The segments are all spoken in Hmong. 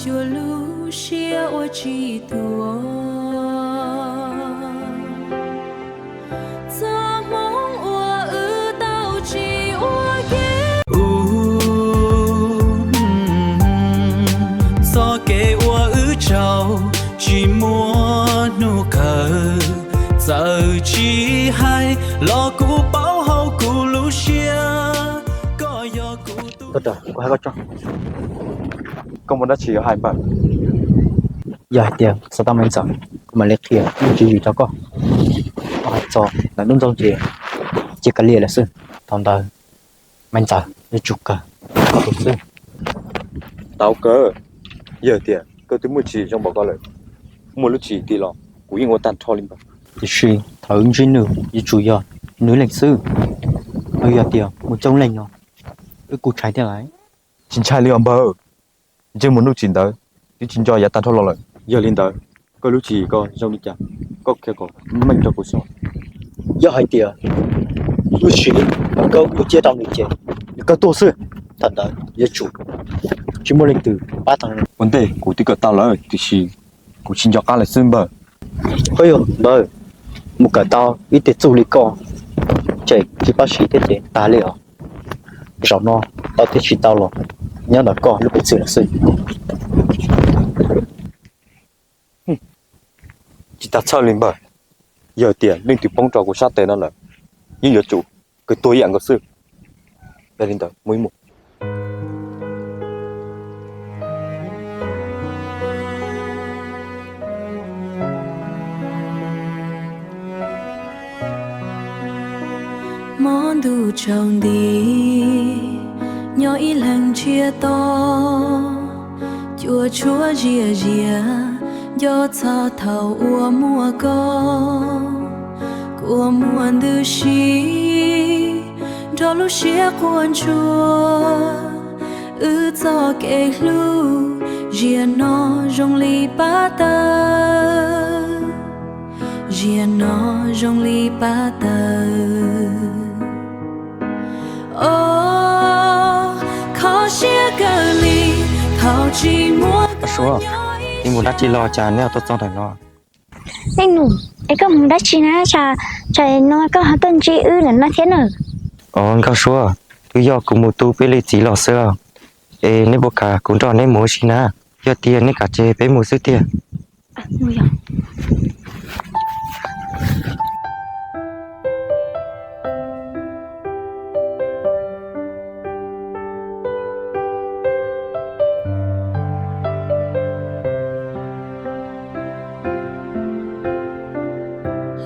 Xyuas lub siab ua tsis tuag, txoj hmoov uas wb tau tsis ua ke. Txoj kev uas wb tsaug tsis muaj hnub kawg, txawm tsis hais los kuv paub hauv kuv lub siab, koj yog kuv tus. Koj muaj dab tsi yuav hais npawg? Yog hais tias xav tau me ntxawm, kuv mam li qhia ib tswv yim rau koj. Koj hais txog ntawm nub ntxoog ces cia kav liam lawm xwb. Thaum ntawd me ntxawm yuav tsum kawg koj tus xwb. Tau kawg, yog tias koj twb muaj tsis zoo npaum ko lawm, muaj lub tsis tim los kuv yeej ua tag nrho li npawg. Tiam sis thaum wb ntsib nws yuav tsum yog nws leej xwb, ho yog tias mus coob leej no wb kuj ntshai thiab lawm. Tsis ntshai li os npawg, ntsej muag hnub tsis ntawd twb tsis nco yav tag nrho los lawm. Yog li ntawd, koj lub tsis ko zoo li cas, koj qhia kom meej rau kuv xwb. Yog hais tias lub tsis koj ua ciaj rau nws ces nws kawg tuag xwb. Thaum ntawd yuav tsum tsis muaj leej twg pab tau. Ua ntej kuv twb kawm tau lawm tiam sis kuv tsis nco qab lawm xwb npawg. Ov yog npawg, mus kawm tau ib tug txuj li koj ces tsis pab siv thiab ces tag li os. Zaum no tau thiab tsis tau los nyob ntawm koj lub peev xwm lawm xwb. Tsis tas txhawj li npawg, yog tias leej twg poob rau kuv sab tes no lawm, yeej yuav tsum kawg tuag ib yam nkaus xwb. Yog li ntawd mus ib mus. Hmo ntuj tsaus nti, nyob ib leeg ntsiag to, cuaj tshuab ziaj zias, nco txog thaum uas muaj koj, kua muag ntws si nrog lub siab quaj ntsuag. Wb txoj kev hlub, ziag no zoo li pab tawg, ziag no zoo li pab tawg. Os, kho siab kawg li thaum tsis muaj. Nkauj Suab, neb mus dab tsi los cas neb ho tuaj txog ntawm no? Leej nus, es koj mus dab tsi na, tsam no koj ho tuaj ntsib wb ntawm no thiab na? Os, Nkauj Suab, twb yog kuv mus tu peb li txiv los xwb. Es neb puas kam kuv nrog neb mus ua si na? Yog tias neb kam ces peb mus xwb tiag.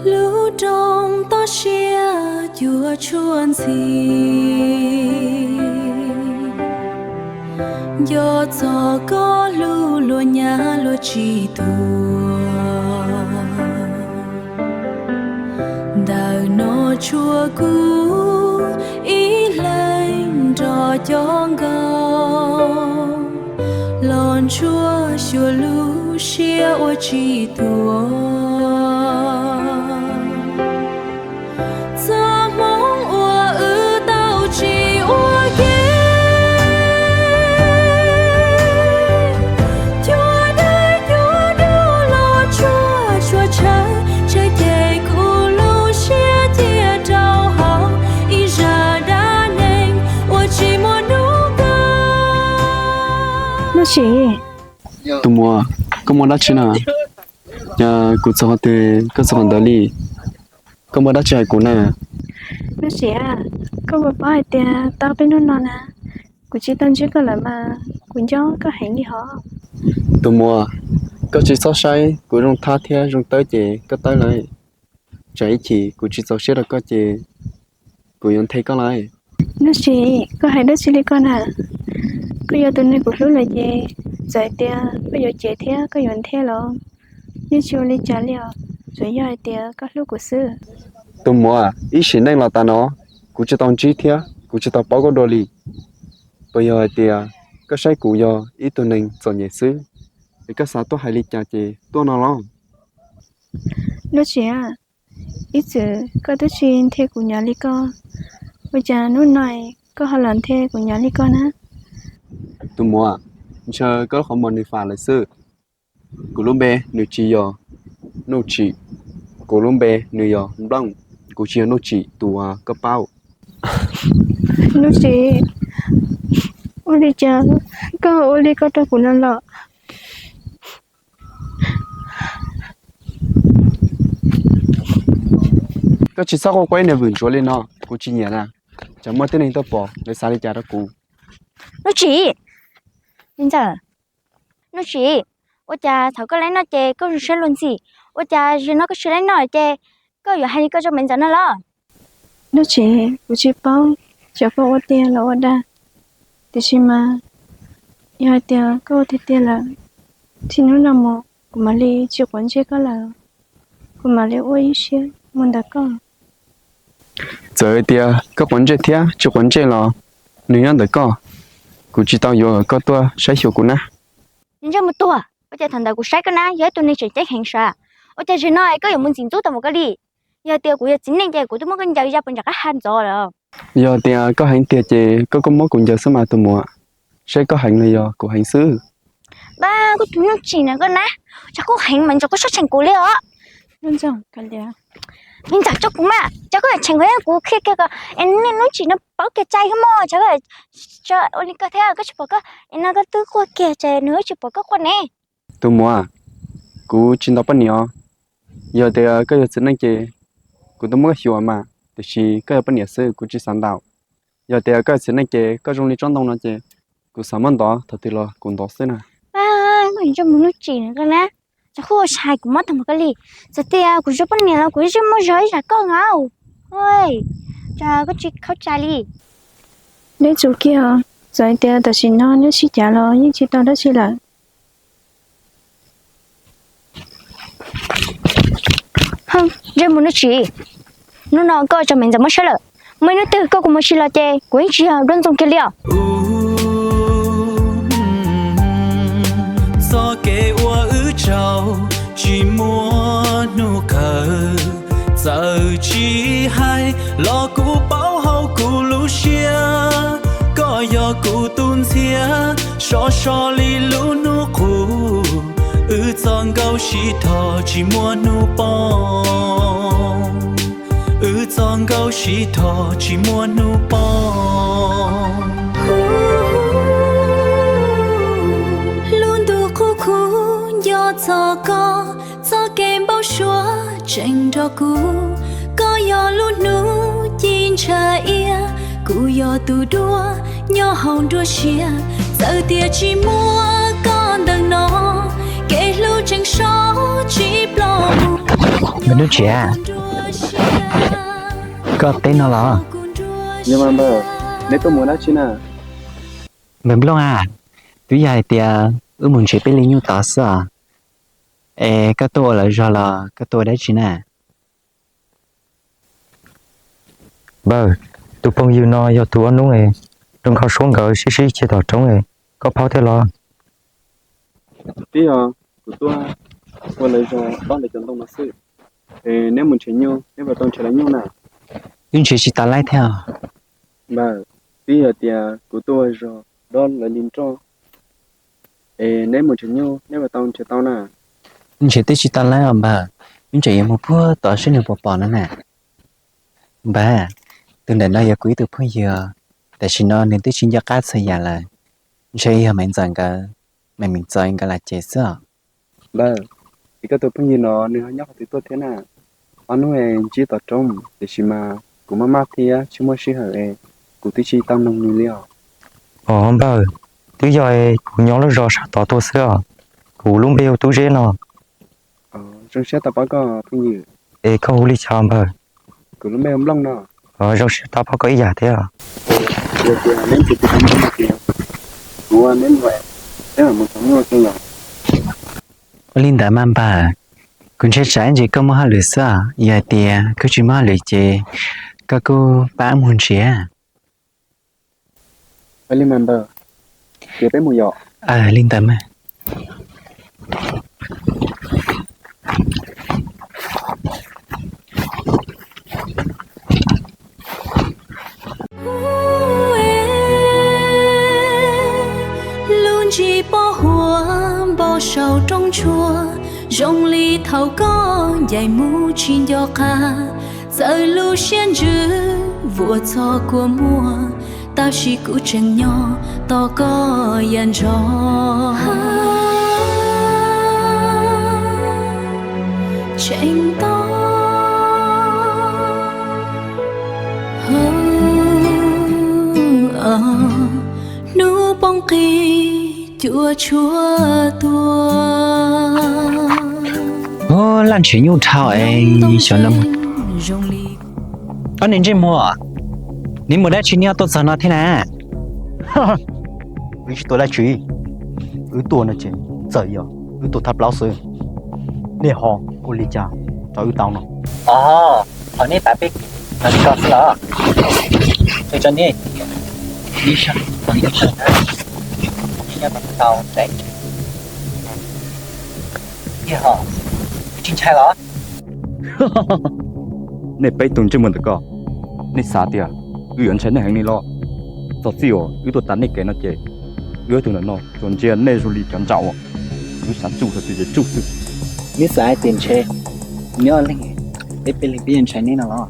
Lub nroog toj siab cuaj tshuab ntxhi, nco txog koj hlub luag nyav luag tsis tuag. Ntawm no tshuav kuv ib leeg nrog cov nkauj, los ntsuab xyuas lub siab ua tsis tuag. Txoj hmoov uas wb tau tsis ua ke, cuaj dawb cuaj dub los tshuaj tshuaj tshawv, tsheej ces kuv lub siab cia rau hauv ib zaj dab neeg uas tsis muaj hnub kawg. Nuj Sim, tus muam, koj muaj dab tsi na? Yog kuv txog qhov twg koj txog qhov ntawd li. Koj muaj dab tsi hais kuv na? Nuj Sim, koj puas paub hais tias tau peb hnub no na, kuv tsis tau ntsib koj lawm mas kuv nco koj heev li hos. Tus muam, koj tsis txhob saib kuv zoo thab thiab zoo tawb ces koj tawb lawm. Tsam ib chim kuv tsis txaus siab rau koj ces kuv yuav nthe koj lawm. Nuj Sim, koj hais dab tsi li koj na? Koj yog tus neeg kuv hlub lawm ces txawm tias koj yuav cem thiab koj yuav nthe los yeej tsis ua li cas li os, tsuas yog hais tias koj hlub kuv xwb. Tus muam, ib sim neej los tas no kuv tsis tau ntsib thiab kuv tsis tau paub koj dua li. Puas yog hais tias koj saib kuv yog ib tug neeg txom nyem xwb, es koj xav tuaj hais li cas ces tuaj no los? Nuj Sim, ib txwm koj twb tsis nthe kuv nyav li ko, ua cas hnub no koj ho los nthe kuv nyav li ko na? Tus muam, ntshe koj lub qhov muag nws fam lawm xwb. Kuv lub npe nws tsis yog Nuj Tsim, kuv lub npe nws yog Nplooj, kuv tsis yog Nuj Tsim tus uas koj paub. Nuj Tsim, ua li cas koj ua li ko rau kuv no los? Koj tsis txhob quaj quaj ib niag vwm ntsuav li no, kuv tsis nyiam na. Tsam muaj tib neeg tuaj pom lawv xav li cas rau kuv. Nuj Tsim, me ntxawm, Nuj Tsim, ua cas thaum koj laib noj ces koj zoo siab luag ntxhi, ua cas zaum no koj tsis laib noj ces koj yuav hais li ko rau me ntxawm no los? Nuj Tsim, kuv tsis paub, txawm koj ua tiag los ua dag, tiam sis mas yog hais tias koj ua tiag tiag lawm, txij hnub no mus kuv mam li tsis quav ntsej koj lawm, kuv mam li ua ib siab mus ntawm koj. Txawm tias koj quav ntsej thiab tsis quav ntsej los nws nyob ntawm koj, kuv tsis tau yuav kom koj tuaj saib xyuas kuv na. Ntsej muag tuag, ua cas thaum ntawd kuv saib koj na yog ib tug neeg tseem ceeb heev sav, ua cas zaum no es koj yuav mus ntxim ntxub tau mus koj li? Yog tias kuv yog txiv neej ces kuv twb muab koj ncaws ya puas nram qab ha ntxov lawm. Yog tias koj heev tiag ces koj kuj muab kuv ncaws xwb mas tus muam, seb koj heev los yog kuv heev xwb. Pab, koj tus Nuj Tsim na koj na, tsam koj heev mas ntsoov koj txhob tsheem kuv li os. Nuj Tsim, koj ntxam tso kuv mas, tsam koj tsheem kuv, kuv qhia kiag kom niag Nuj Tsim no paub kev cai koj mog, tsam ua li ko thiab koj tsis pom koj es no koj twb quaj kiag ces nws tsis pom koj quaj ne. Tus muam, kuv tsis ntaus poj niam os. Yog tias koj yog txiv neej ces kuv twb muab koj xyuas mas, tiam sis koj yog poj niam xwb kuv tsis xav ntaus. Yog tias koj yog txiv neej ces koj zoo li tsob ntoo no ces kuv xav muab ntov thaum twg los kuv ntov xwb na. Pab, koj ntsej muag Nuj Tsim na koj na, tsam koj ua sai kuv muab tau mus koj li. Txawm tias kuv zoo poj niam los kuv yeej muaj zog ib yam koj nkaus. Tsam koj tsis khaub cai li. Neb tsum kiag os, txawm tias tam sim no neb sib cav los yeej tsis tau dab tsi lawm. Ntsej muag Nuj Tsim, hnub no koj tso me ntxawm muab saib lawm, muaj ib hnub twg koj kuv mus tsis los ces kuv yeej tsis yog Duab Ntxoo kiag li os. Txoj kev ua wb tsaug tsis muaj hnub kawg, txawm tsis hais los kuv paub hauv kuv lub siab, koj yog kuv tus ntxhiab sov so li lub hnub qub. Wb txoj nkauj sib thov tsis muaj hnub poob, wb txoj nkauj sib thov tsis muaj hnub poob. Lub ntuj qub qub nco txog koj, txoj kev npau suav tseem nrog kuv. Koj yog lub hnub ci ntshav iab, kuv yog tus duab nyob hauv nruab siab. Txawm tias tsis muaj koj ntawm no, kev hlub tseem so tsis ploj mus. Npawg Nuj Tsim, koj teb no los? Npawg, neb tuaj mus dab tsi na? Npawg Nplooj a, twb yog hais tias wb mus nrhiav peb li nyuj tod xwb os. Es koj tuaj ua lawv zog los koj tuaj ua dab tsi na? Npawg, tus phooj ywg no yog tus ob hnub zoo nkauj suab nkawd sib sib ceg tom roob, koj paub thiab los? Twb yog kuv tuaj ua lawv zog dob lawv cov ntoo no xwb. Es neb mus nrhiav nyuj, neb puas tau nrhiav lawv nyuj na? Wb nrhiav tsis tau laib thiab. Npawg, twb yog tias kuv tuaj ua zog dob lawv li nroj. Es neb mus nrhiav nyuj, neb puas tau nrhiav tau na? Wb nrhiav twb tsis tau laib os npawg, wb tseem yuav mus puag tod seb nws puas pom no na. Npawg, tus ntawm no yog kuv ib tug phooj ywg, tam sim no nws twb tsis nco qab txhua yam lawm. Ntshe yog Maiv Ntxawm nkawd, Maiv Ntxawm nkawd lam ces xwb os. Npawg, es koj tus phooj ywg no nws ho nyob qhov twg tuaj thiab na? Ob hnub ntsib tom roob, tiam sis mas kuv maj maj thiab tsis muaj sij hawm es kuv twb tsis tau noog nws li os. Os npawg, twb yog kuv nyob lub zos sab tod tuaj xwb os. Kuv lub npe hu Tub Zeb no. Zoo siab tau pom koj phooj ywg. Es koj hu li cas npawg? Kuv lub npe hu Nplooj no. Os, zoo siab tau pom koj ib yam thiab. Yog tias neb ntxiv tus tus no no ces kuv ua neb mus, neb mam mus tau nyuj ua ke yom. Ua li ntawd mas npawg, kuv ntshai tsam ntsis koj muaj hauj lwm xwb os. Yog hais tias koj tsis muaj hauj lwm ces koj kuj pab wb mus nrhiav. Ua li mas npawg, ces peb mus yom. Li ntawd mas. Lub ntsig Saum rooj tshua zoo li thaum koj ncaim mus tsis nco qab, txawm lub siab ntsws vuas txog kua muag, tab sis kuv tseem nyob tos koj ya nrog. Tseem tos hnub poob qis cua tshuab tuaj. Laj ntshe nyuj dhau es xyov lawv mus. Ob niag ntsej muag, neb mus dab tsi neb tuaj txog no thiab na? Wb tsis tuaj dab tsi, wb tuaj no ces txawm yog wb tuaj thab plaub xwb. Nej ho ua li cas rau wb tau no? Os, ho nej pav peb no li ko xwb los? Ua rau nej, nej sawv, nej sawv na, nej nyob tau tau tseeb, thiab ho tsis ntshai los? Nej peb tug ntsej muag ntawm ko, nej xav tias wb yuav ntshai nej heev li los? Txog txij uas wb tuaj tas nej kev no ces wb ob tug ntawm no tsuas ntsia nej zoo li cov ntsauv uas wb xav tsuj tau twg ces tsuj xwb. Neb xav hais tias ntshe nyob leej, peb peb leeg peb yuav ntshai neb no los?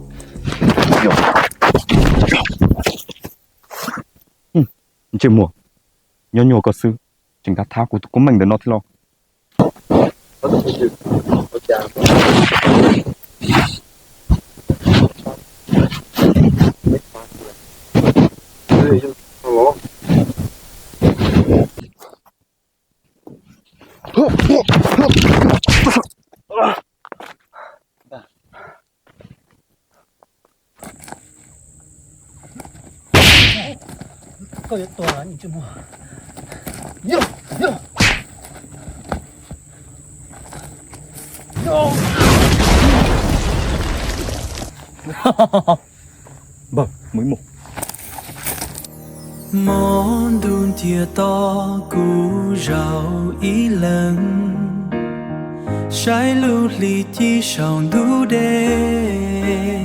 Ntsej muag, nyob nyuag koj xwb tseem nkag thab kuv tus koob meej ntawm no thiab los? Koj yuav tuag los ntsej muag? Npawg, mus ib mus. Hmo ntuj ncia to kuv zaum ib leeg, saib lub hli ci saum ntug dej,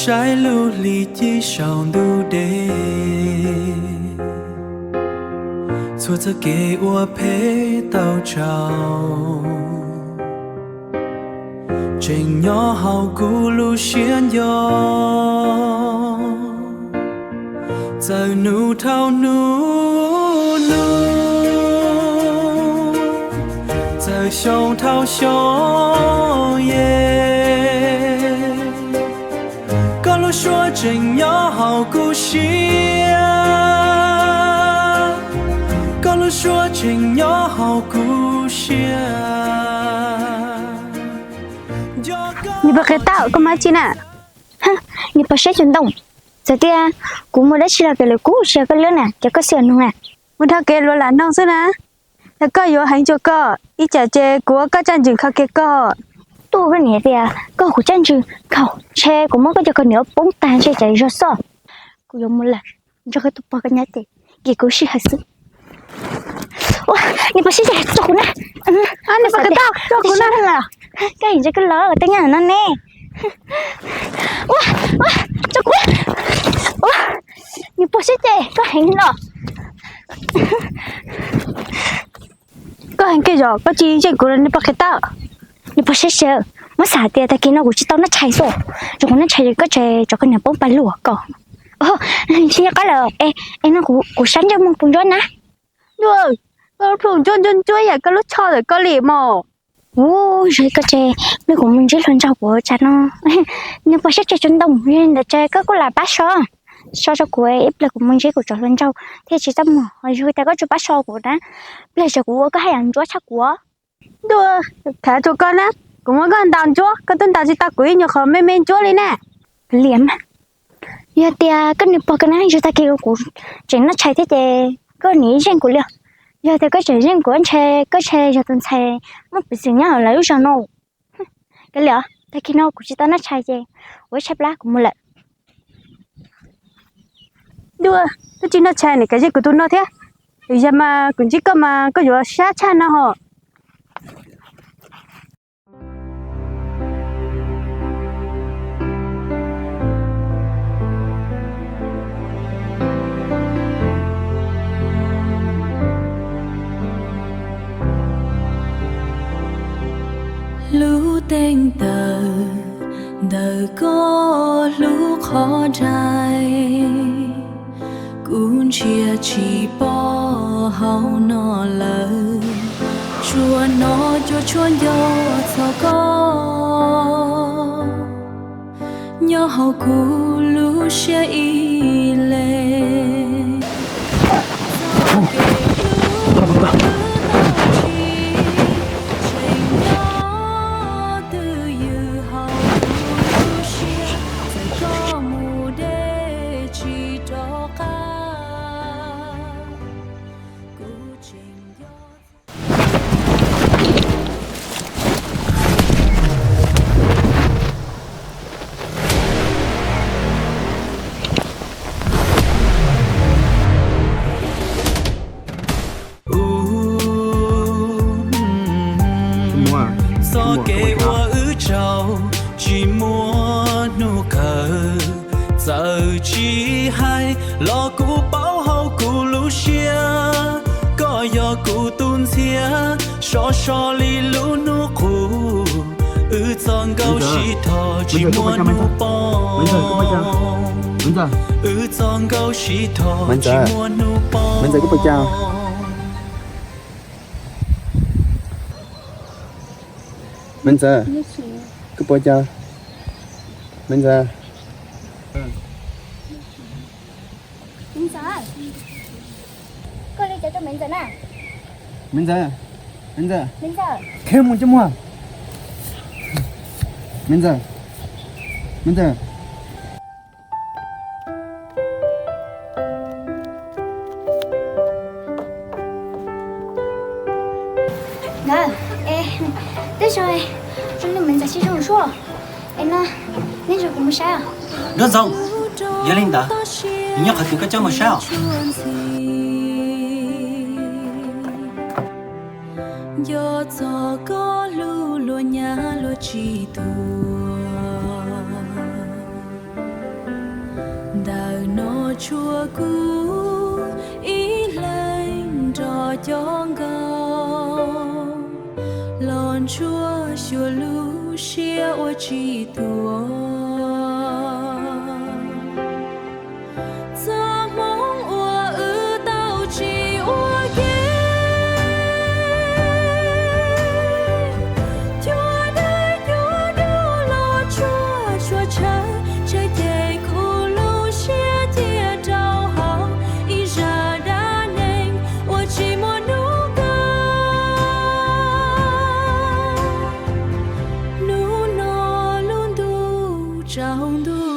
saib lub hli ci saum ntug dej. Txhua txoj kev ua phem tau tsaug, tseem nyob hauv kuv lub siab nco. Txawm hnub dhau hnub, txawm xyoo dhau xyoo, koj lub suab tseem nyob hauv kuv siab, koj lub suab tseem nyob hauv kuv siab. Niag pog qia tau, koj mas tsi na? Niag pog siab cuag ntoo, txawm tias kuv muaj dab tsi los kev lawm kuv tsis yog koj lub na, ces koj xwb nug na. Mus dhau kev luav lam noog xwb na. Yog koj yuav heev cuag koj ib tsam ces kuv ua koj tsaj ntsws kho kiag koj. Tuaj koj niam tias koj kuv tsaj ntsws khaum, ntshe kuv muab koj cov khaub ncaws poob tag ntshe tsam zog xoj. Kuv yuav mus lawm, nrog koj tus pog koj nyab ces, ces kuv sij hawm xwb. Ua, niag pog siab ces tso kuv na. Niag pog qia tau, tso kuv na. Koj ntshe koj los tej nyab no ne. Ua, ua, tso kuv. Ua, niag pog siab ces koj heev no. Koj heev kiag yog koj tsis yeej kuv los niag pog qia tau. Niag pog siab sawv, muab xav tias tag kis no kuv tsis tau noj tshais xwb, tsuas kuv noj tshais koj tshais tso koj niag poob pas lug kom. Tsis nco qab lawm, es no kuv sab ntsej muag pus ntsuab na. Ntuj, koj lub plhu ntsuab ntsuab ntsuab yam koj lub tsho ntawm koj li mos. Ua, zoo koj tshais, pliag kuv mus ntsib hluas nraug kuv tsam no. Niag pog siab tshais tso ntoo ntawd tshais koj kuj lam pab so, so rau kuv ib pliag kuv mus ntsib kuv cov hluas nraug thiaj tsis txaj muag. Yog tias koj tsis pab so kuv na, pliag tsam kuv ua koj haj yam ntsuab tshaj kuv. Ntuj, khav tsuas koj na, kuv muab koj ntaus ntsuab koj twb ntaus tsis tau kuv ib nyuag qhov me me ntsuab li na. Liam, yog tias koj niag pog koj na, yog tag kis kuv tseem noj tshais thiab ces koj nim yeej kuv li. Yog tias koj tseem yeej kuv ntshe koj ntshe yog tus ntxhais muaj peev xwm nyob hauv lawv lub zos no. Kav liam, tag kis no kuv tsis tau noj tshais ces kuv ib tshaj plab kuv mus lawm. Ntuj, koj tsis noj tshais nim kav yeej kuv tus no thiab. Yog mas kuv ntsib koj mas koj yuav sab tshaj no hos. Teej tawm ntawm koj hlub qhov nraim, kuv ntsiag tsis pom hauv no lawm. Tsuas hnov cuag tshuaj nco txog koj nyob hauv kuv lub siab ib leeg. Txoj kev hlub wb tau tsis tseem nyob, twb ywm hauv kuv lub siab, txawm koj mus deb tsis rov qab, kuv tseem nco. Txoj kev uas wb tsaug tsis muaj hnub kawg, txawm tsis hais los kuv paub hauv kuv lub siab, koj yog kuv tus ntxhiab, sov so li lub hnub qub, wb txoj nkauj sib thov tsis muaj hnub poob, wb txoj nkauj sib thov tsis muaj hnub poob. Maiv Ntxawm, koj puas cas? Maiv Ntxawm. Maiv Ntxawm, koj li cas tuaj Maiv Ntxawm na? Maiv Ntxawm, Maiv Ntxawm. Maiv Ntxawm. Khev mus coj muag. Maiv Ntxawm, Maiv Ntxawm. Nkawd, es, twb tsaug, Maiv Ntxawm sib zoo suab, es no neb nrog kuv mus saib os. Nruab Ntxoo, yog li ntawd, nws nyob qhov twg koj coj mus saib os. Nco txog koj hlub luag nyab luag tsis tuag, ntawm no tshuav kuv ib leeg nrog cov nkauj los ntsuab xyuas lub siab uas tsis tuag. Txoj hmoov uas wb tau tsis ua ke, cuag dej cuag duab los tsuag tsuag tshawv, tseg ces kuv lub siab cia rau hauv ib zaj dab neeg uas tsis muaj hnub kawg. Hnub no lub ntuj tsaus ntuj